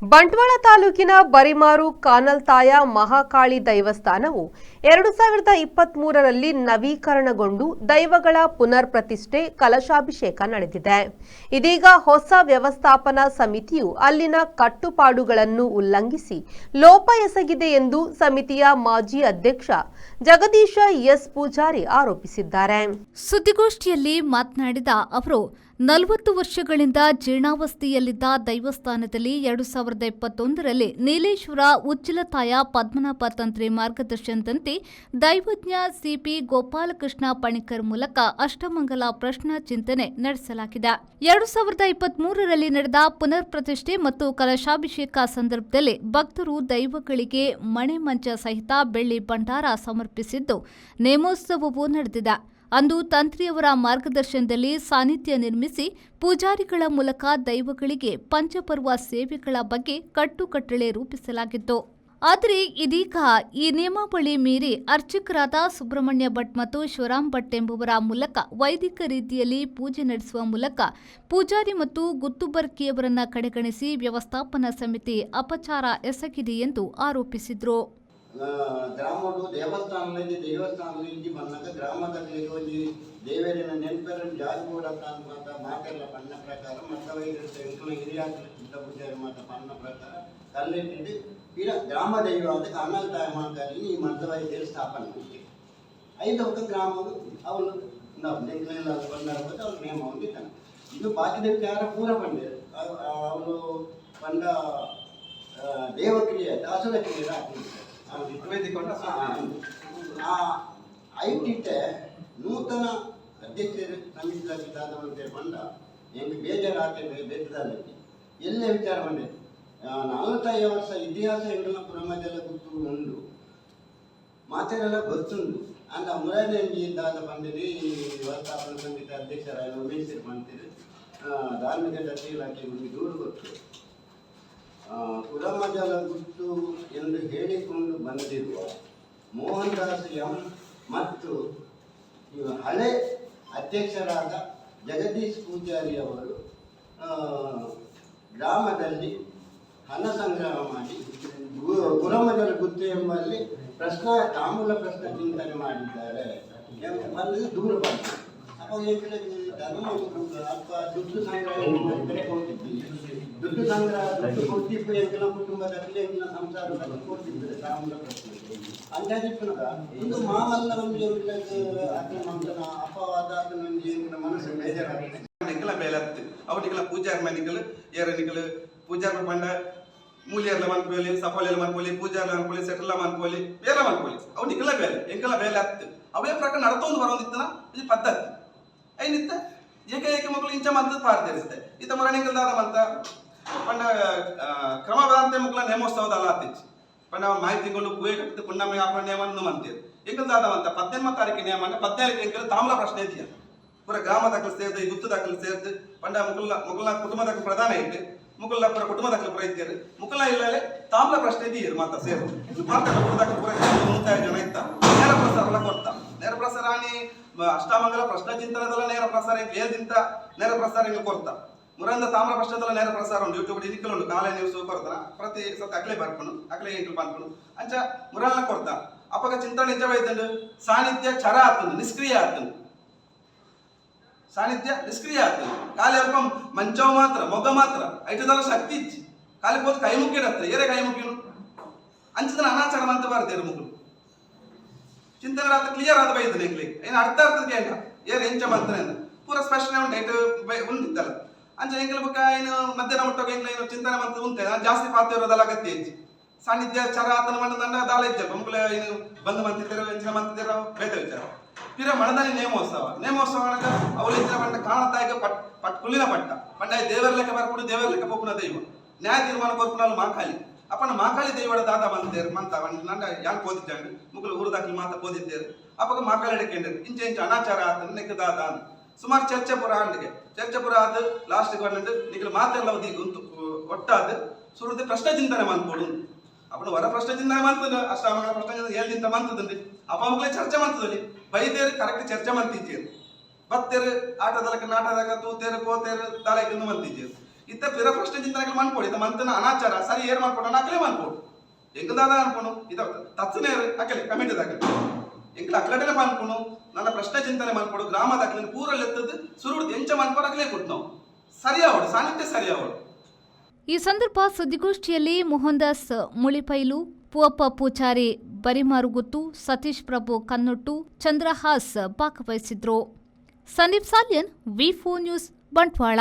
ಬಂಟ್ವಾಳ ತಾಲೂಕಿನ ಬರಿಮಾರು ಕಾನಲ್ತಾಯ ಮಹಾಕಾಳಿ ದೈವಸ್ಥಾನವು 2023ರಲ್ಲಿ ನವೀಕರಣಗೊಂಡು ದೈವಗಳ ಪುನರ್ ಪ್ರತಿಷ್ಠೆ, ಕಲಶಾಭಿಷೇಕ ನಡೆದಿದೆ. ಇದೀಗ ಹೊಸ ವ್ಯವಸ್ಥಾಪನಾ ಸಮಿತಿಯು ಅಲ್ಲಿನ ಕಟ್ಟುಪಾಡುಗಳನ್ನು ಉಲ್ಲಂಘಿಸಿ ಲೋಪ ಎಸಗಿದೆ ಎಂದು ಸಮಿತಿಯ ಮಾಜಿ ಅಧ್ಯಕ್ಷ ಜಗದೀಶ ಎಸ್ ಪೂಜಾರಿ ಆರೋಪಿಸಿದ್ದಾರೆ. ಸುದ್ದಿಗೋಷ್ಠಿಯಲ್ಲಿ ಮಾತನಾಡಿದ ಅವರು, 40 ವರ್ಷಗಳಿಂದ ಜೀರ್ಣಾವಸ್ಥೆಯಲ್ಲಿದ್ದ ದೈವಸ್ಥಾನದಲ್ಲಿ 2021ರಲ್ಲಿ ನೀಲೇಶ್ವರ ಉಚ್ಚಿಲತಾಯ ಪದ್ಮನಾಭ ತಂತ್ರಿ ಮಾರ್ಗದರ್ಶನದಂತೆ ದೈವಜ್ಞ ಸಿಪಿ ಗೋಪಾಲಕೃಷ್ಣ ಪಣಿಕರ್ ಮೂಲಕ ಅಷ್ಟಮಂಗಲ ಪ್ರಶ್ನಾ ಚಿಂತನೆ ನಡೆಸಲಾಗಿದೆ. 2023ರಲ್ಲಿ ನಡೆದ ಪುನರ್ ಪ್ರತಿಷ್ಠೆ ಮತ್ತು ಕಲಶಾಭಿಷೇಕ ಸಂದರ್ಭದಲ್ಲಿ ಭಕ್ತರು ದೈವಗಳಿಗೆ ಮಣೆ ಮಂಚ ಸಹಿತ ಬೆಳ್ಳಿ ಭಂಡಾರ ಸಮರ್ಪಿಸಿದ್ದು, ನೇಮೋತ್ಸವವೂ ನಡೆದಿದೆ. ಅಂದು ತಂತ್ರಿಯವರ ಮಾರ್ಗದರ್ಶನದಲ್ಲಿ ಸಾನ್ನಿಧ್ಯ ನಿರ್ಮಿಸಿ ಪೂಜಾರಿಗಳ ಮೂಲಕ ದೈವಗಳಿಗೆ ಪಂಚಪರ್ವ ಸೇವೆಗಳ ಬಗ್ಗೆ ಕಟ್ಟುಕಟ್ಟಳೆ ರೂಪಿಸಲಾಗಿತ್ತು. ಆದರೆ ಇದೀಗ ಈ ನಿಯಮಾವಳಿ ಮೀರಿ ಅರ್ಚಕರಾದ ಸುಬ್ರಹ್ಮಣ್ಯ ಭಟ್ ಮತ್ತು ಶಿವರಾಮ್ ಭಟ್ ಎಂಬುವರ ಮೂಲಕ ವೈದಿಕ ರೀತಿಯಲ್ಲಿ ಪೂಜೆ ನಡೆಸುವ ಮೂಲಕ ಪೂಜಾರಿ ಮತ್ತು ಗುತ್ತುಬರ್ಕಿಯವರನ್ನ ಕಡೆಗಣಿಸಿ ವ್ಯವಸ್ಥಾಪನಾ ಸಮಿತಿ ಅಪಚಾರ ಎಸಗಿದೆ ಎಂದು ಆರೋಪಿಸಿದರು. ಗ್ರಾಮಡು ದೇವಸ್ಥಾನದಲ್ಲಿ ದೇವಸ್ಥಾನದಲ್ಲಿ ಬಂದಾಗ ಗ್ರಾಮದಲ್ಲಿ ಒಂಜಿ ದೇವರಿನ ನೆನಪರ ಜಾಗ ಬೋಡತ್ತ ಅಂತ ಮಾತೆಲ್ಲ ಪಣ್ಣ ಪ್ರಕಾರ ಮತ್ತ ವೈದ್ಯರು ಎಂಕುಲ ಹಿರಿಯಾಕುಲು ಸಿದ್ಧ ಪೂಜಾರಿ ಮಾತ ಪಣ್ಣ ಪ್ರಕಾರ ಕಲ್ಲಿಟ್ಟಿದ್ದು ಪಿರ ಗ್ರಾಮ ದೈವ ಅಂತ ಕಾನಲ್ತಾಯ ಮಾತಾಡಿ ಈ ಮದ್ದ ವೈದ್ಯರು ಸ್ಥಾಪನೆ ಮಾಡ್ತೀವಿ. ಐದು ಒಕ್ಕ ಗ್ರಾಮವು ಅವನು ನಾವು ಎಂಕ್ಲೆಲ್ಲ ಬಂದಾಗ ಅವ್ರು ನೇಮ ಹೊಂದಿದ್ದಾನೆ. ಇದು ಬಾಕಿದ ವಿಚಾರ ಪೂರ ಪಂಡೇರು ಅವನು ಪಂಡ ದೇವಕ್ರಿಯೆ ದಾಸರ ಕ್ರಿಯೆ. ಆ ಐಟಿಟ್ಟೆ ನೂತನ ಅಧ್ಯಕ್ಷರು ಸಮಿತಿದಾಗಿ ದಾದವಂತೆ ಪಂಡ ಎಂಕ್ ಬೇಜಾರಾತೆ ಬೇಜಾರಲ್ಲಿ ಎಲ್ಲೇ ವಿಚಾರ ಬಂದೆ. 45 ವರ್ಷ ಇತಿಹಾಸ ಎಂಕಲ್ನ ಪುರಮಜಲ ಗುತ್ತು ಉಂಡು, ಮಾತೆರೆಲ್ಲ ಗೊತ್ತುಂಡು. ಅಂದ ಮುರಾರಿ ದಾದ ಪಂಡಿರಿ ವ್ಯವಸ್ಥಾಪನಾ ಸಮಿತಿ ಅಧ್ಯಕ್ಷರಾದ ಉಮೇಶ್ ಪಂತಿರು ಧಾರ್ಮಿಕ ದತ್ತಿ ಇಲಾಖೆ ಒಂದು ದೂರು ಗೊತ್ತು. ಕುರಮಜಲ ಗುತ್ತು ಎಂದು ಹೇಳಿಕೊಂಡು ಬಂದಿರುವ ಮೋಹನ್ ದಾಸ್ ಎಂ ಮತ್ತು ಇವ ಹಳೆ ಅಧ್ಯಕ್ಷರಾದ ಜಗದೀಶ್ ಪೂಜಾರಿ ಅವರು ಗ್ರಾಮದಲ್ಲಿ ಹಣ ಸಂಗ್ರಹ ಮಾಡಿ ಕುರಮಜಲ ಗುತ್ತು ಎಂಬಲ್ಲಿ ಪ್ರಶ್ನ ತಾಂಬೂಲ ಪ್ರಶ್ನೆ ಚಿಂತನೆ ಮಾಡಿದ್ದಾರೆ ಎಂಬ ಬಂದು ದೂರು ಬಂತು. ಅವಾಗ ಎಂಕುಲೆಗ್ ಧರ್ಮ ಅಲ್ಪ ದುಡ್ಡು ಸಂಗ್ರಹ ಮಾಡಿದರೆ ಕೊಡ್ತಿದ್ವಿ. ದುಡ್ಡು ಸಂಗ್ರಹ ದುಡ್ಡು ಕೊಡ್ತಿದ್ದು ಎಂಕಲ ಕುಟುಂಬದಲ್ಲಿ ಎಂಕಲ ಸಂಸಾರದಲ್ಲಿ ಕೊಡ್ತಿದ್ದಾರೆ ತಾಂಬೂಲ ಪ್ರಶ್ನೆ ಅಂದಾಜಿಪ್ಪುನಗ ಒಂದು ಮಾಮಲ್ಲ ಒಂದು ಎಂಕಲೆಗ್ ಅಕ್ಲ ಮಂತನ ಅಪವಾದ ಅದನ್ನ ಒಂಜಿ ಎಂಕಲ ಮನಸ್ಸು ಬೇಜಾರಾಗ್ತದೆ. ನಿಕಲ ಬೇಲತ್ತು ಅವು ನಿಕಲ ಪೂಜಾರ್ ಮನಿಕಲ್ ಏರ ನಿಕಲ್ ಪೂಜಾರ್ ಪಂಡ ಮೂಲಿಯರ್ಲ ಮನ್ಪೋಲಿ, ಸಫಾಲಿಯರ್ಲ ಮನ್ಪೋಲಿ, ಪೂಜಾರ್ಲ ಮನ್ಪೋಲಿ, ಸೆಟ್ಲ ಮನ್ಪೋಲಿ, ಬೇರೆ ಮನ್ಪೋಲಿ. ಅವು ನಿಕಲ ಬೇಲೆ, ಎಂಕಲ ಬೇಲೆ ಅತ್ತು. ಅವೇ ಪ್ರಕಾರ ನಡತೊಂದು ಬರೋದಿತ್ತನ ಈ ಪದ್ಧತಿ ಐನಿತ್ತ ಏಕಏಕ ಮಕ್ಕಳು ಇಂಚ ಮಂತ ಪಾರ್ದಿರುತ್ತೆ. ಈತ ಮರಣಿಕಲ್ ದಾದ ಮಂತ ಪಂಡ ಕ್ರಮಬದ್ಧತೆ ಮುಕ್ಕಲ ನೇಮೋತ್ಸವದ ಅಲ್ಲ ಆತಿಚ್ಚಿ. ಪಂಡ ಮಾಹಿತಿ ತಿಂಗಳು ಪೂಯೆ ಕಟ್ಟಿದ ಪುಣ್ಣಮೆ ಆಪಣ ನೇಮ ಮಂತೀರ್. ಎಂಕಲ್ ದಾದ ಮಂತ 18 ತಾರೀಕು ನೇಮ ಅಂದ್ರೆ 17 ಎಂಕಲ್ ತಾಮ್ರ ಪ್ರಶ್ನೆ ಇದೆಯಾ. ಪೂರ ಗ್ರಾಮ ದಾಖಲು ಸೇರ್ದು, ಈ ಗುತ್ತು ದಾಖಲು ಸೇರ್ದು ಪಂಡ ಮುಕುಲ್ಲ ಮುಕುಲ್ನ ಕುಟುಂಬ ದಾಖಲು ಪ್ರಧಾನ ಇಟ್ಟು ಮುಕುಲ್ಲ ಪೂರ ಕುಟುಂಬ ದಾಖಲು ಪೂರ ಇದ್ದೀರಿ. ಮುಕುಲ ಇಲ್ಲಲೆ ತಾಮ್ರ ಪ್ರಶ್ನೆ ಇದೀಯರು ಮಾತ ಸೇರು ಮಾತ ಕುಟುಂಬ ದಾಖಲು ಪೂರ ಇದ್ದೀರು. 105 ಜನ ಇತ್ತ. ನೇರ ಪ್ರಸಾರ ಎಲ್ಲ ಕೊಡ್ತ. ನೇರ ಪ್ರಸಾರ ಆನಿ ಅಷ್ಟಾಮಂಗಲ ಪ್ರಶ್ನೆ ಚಿಂತನದಲ್ಲ ನೇರ ಪ್ರಸಾರ ಇಂಕ್ ಏಳ್ದಿಂತ ನೇರ ಪ್ರಸಾರ ಹಿಂಗ್ ಕೊಡ್ತ. ಮುರಂದ ತಾಮ್ರ ಪ್ರಶ್ನೆದಲ್ಲ ನೇರ ಪ್ರಸಾರ ಉಂಟು. ಯೂಟ್ಯೂಬ್ ಇನಿಕಲ್ ಉಂಟು. ಕಾಲ ನ್ಯೂಸ್ ಕೊಡ್ತಾನ. ಪ್ರತಿ ಸತ ಅಕ್ಲೆ ಬರ್ಪುನು, ಅಕ್ಲೆ ಎಂಟು ಪನ್ಪುನು. ಅಂಚ ಮುರಲ್ನ ಕೊಡ್ತ. ಅಪಗ ಚಿಂತನೆ ನಿಜವಾಯ್ತಂಡು ಸಾನ್ನಿಧ್ಯ ಚರ ಆತುಂಡು, ನಿಷ್ಕ್ರಿಯ ಆತುಂಡು. ಸಾನ್ನಿಧ್ಯ ನಿಷ್ಕ್ರಿಯ ಆಗ್ತದೆ. ಖಾಲಿ ಅಲ್ಪ ಮಂಚವ್ ಮಾತ್ರ, ಮೊಗ ಮಾತ್ರ. ಐಟದಲ್ಲ ಶಕ್ತಿ ಇಚ್ಚಿ. ಖಾಲಿ ಪೋದು ಕೈ ಮುಕ್ಕಿಡತ್ತ ಏರೆ ಕೈ ಮುಕ್ಕಿನು ಅಂಚದನ ಅನಾಚಾರ ಅಂತ ಬಾರದೇರು ಮುಗುಲು. ಚಿಂತನೆ ಆತ ಕ್ಲಿಯರ್ ಆದ ಬೈದು ನಿಂಕ್ಲಿ ಏನು ಅರ್ಥ ಅರ್ಥದ ಕೇಂದ್ರ ಏರ್ ಎಂಚ ಮಂತನೆ ಪೂರ ಸ್ಪಷ್ಟನೆ ಉಂಟು. ಐಟ್ ಉಂದಿತ್ತಲ್ಲ. ಅಂಚ ಎಂಕಲ್ ಬೊಕ್ಕ ಏನು ಮಧ್ಯಾಹ್ನ ಮುಟ್ಟೋಗ ಎಂಕ್ಲ ಏನು ಚಿಂತನೆ ಮಂತ ಉಂಟೆ. ಜಾಸ್ತಿ ಪಾತ್ರ ಇರೋದಲ್ಲ ಅಗತ್ಯ ಇಜ್ಜಿ. ಸಾನ್ನಿಧ್ಯ ಚರ ಆತನ ಮಣ್ಣ ದಂಡ ದಾಲ ಇಜ್ಜ ಮುಗುಲ ಏನು ಬಂದು ಮಂತಿದ್ದೀರೋ ಎಂಚಿನ ಮಂತಿದ್ದೀರೋ ಬೇತೆ ವಿಚಾರ. ಪಿರ ಮಣದಲ್ಲಿ ನೇಮೋತ್ಸವ ನೇಮೋತ್ಸವ ಅನಗ ಅವಳು ಎಂಚಿನ ಪಂಡ ಕಾಣತಾಯಿಗ ಪಟ್ ಪಟ್ ಕುಲ್ಲಿನ ಪಟ್ಟ ಪಂಡ ದೇವರ ಲೆಕ್ಕ ಬರ್ಪುಡು, ದೇವರ ಲೆಕ್ಕ ಪೋಪುನ ದೈವ, ನ್ಯಾಯ ತೀರ್ಮಾನ ಕೊರ್ಪುನಲ್ಲ ಮಾಕಾಳಿ. ಅಪ್ಪನ ಮಾಕಾಳಿ ದೈವಡ ದಾದ ಬಂದೇರು ಮಂತ ನಂಡ ಯಾನ್ ಪೋದಿದ್ದಾಂಡು ಮುಗುಲು ಊರು ದಾಖಲು ಮಾತ ಪೋದಿದ್ದೇರು. ಅಪ್ಪಗ ಮಾಕಾಳಿ ಎಡಕೆಂಡರು ಇಂಚ ಇಂಚ ಅನಾಚಾರ ಆತ ನೆಕ್ ದಾದ ಅಂದ್. ಸುಮಾರು ಚರ್ಚೆ ಪುರ ಆಂಡಿಗೆ ಚರ್ಚೆ ಪುರ ಆದ್ ಲಾಸ್ಟ್ ಬಂದು ನಿಖಲು ಮಾತೆಲ್ಲ ಒದಿಗೆ ಉಂತು ಒಟ್ಟಾದ್ ಸುರುದು ಪ್ರಶ್ನೆ ಚಿಂತನೆ ಮನ್ಪೊಡು. ಅಪ್ಪನ ವರ ಪ್ರಶ್ನೆ ಚಿಂತನೆ ಮಂತದ ಅಷ್ಟಾಮಗಳ ಪ್ರಶ್ನೆ ಚಿಂತನೆ ಏಳು ಚಿಂತೆ ಮಂತದಂడి. ಅಪ್ಪ ಮಕ್ಕಳೇ ಚರ್ಚೆ ಮಂತದಲ್ಲಿ ಬೈದೇರು ಕರೆಕ್ಟ್ ಚರ್ಚೆ ಮಂತಿದ್ದೀರು. ಬತ್ತೇರು ಆಟದಲಕ ನಾಟದಾಗ ತೂತೇರು ಪೋತೇರು ದಾಲೈಕಂದು ಮಂತಿದ್ದೀರು. ಇತ್ತ ಪಿರ ಪ್ರಶ್ನೆ ಚಿಂತನೆಗಳು ಮನ್ಪೋಡು. ಇತ್ತ ಮಂತನ ಅನಾಚಾರ ಸರಿ ಏರ್ ಮನ್ಪೋಡು, ಅಕಲೆ ಮನ್ಪೋಡು. ಎಂಕಲ್ ದಾದ ಅನ್ಪುನು, ಇದ ತತ್ಸನೇರು ಅಕಲೆ ಕಮಿಟಿ ದಾಕಲೆ ಎಂಕಲ್ ಅಕ್ಲಟನೆ ಪನ್ಪುನು. ನನ್ನ ಪ್ರಶ್ನೆ ಚಿಂತನೆ ಮನ್ಪೋಡು. ಗ್ರಾಮದ ಅಕ್ಲೆನ್ ಪೂರ ಲೆತ್ತದು ಸುರುಡ್ದು ಎಂಚ ಮನ್ಪೋಡು ಅಕಲೆ ಕೊಟ್ಟು ಸರಿ ಆವಡು, ಸಾನಿಧ್ಯ ಸರಿ ಆವಡು. ಈ ಸಂದರ್ಭ ಸುದ್ದಿಗೋಷ್ಠಿಯಲ್ಲಿ ಮೋಹನ್ ದಾಸ್ ಮುಳಿಪೈಲು, ಪೂವಪ್ಪ ಪೂಜಾರಿ ಬರಿಮಾರುಗುತ್ತು, ಸತೀಶ್ ಪ್ರಭು ಕನ್ನೊಟ್ಟು, Chandrahas ಭಾಗವಹಿಸಿದ್ರು. Sandeep Salian, V4 news, Bantwal.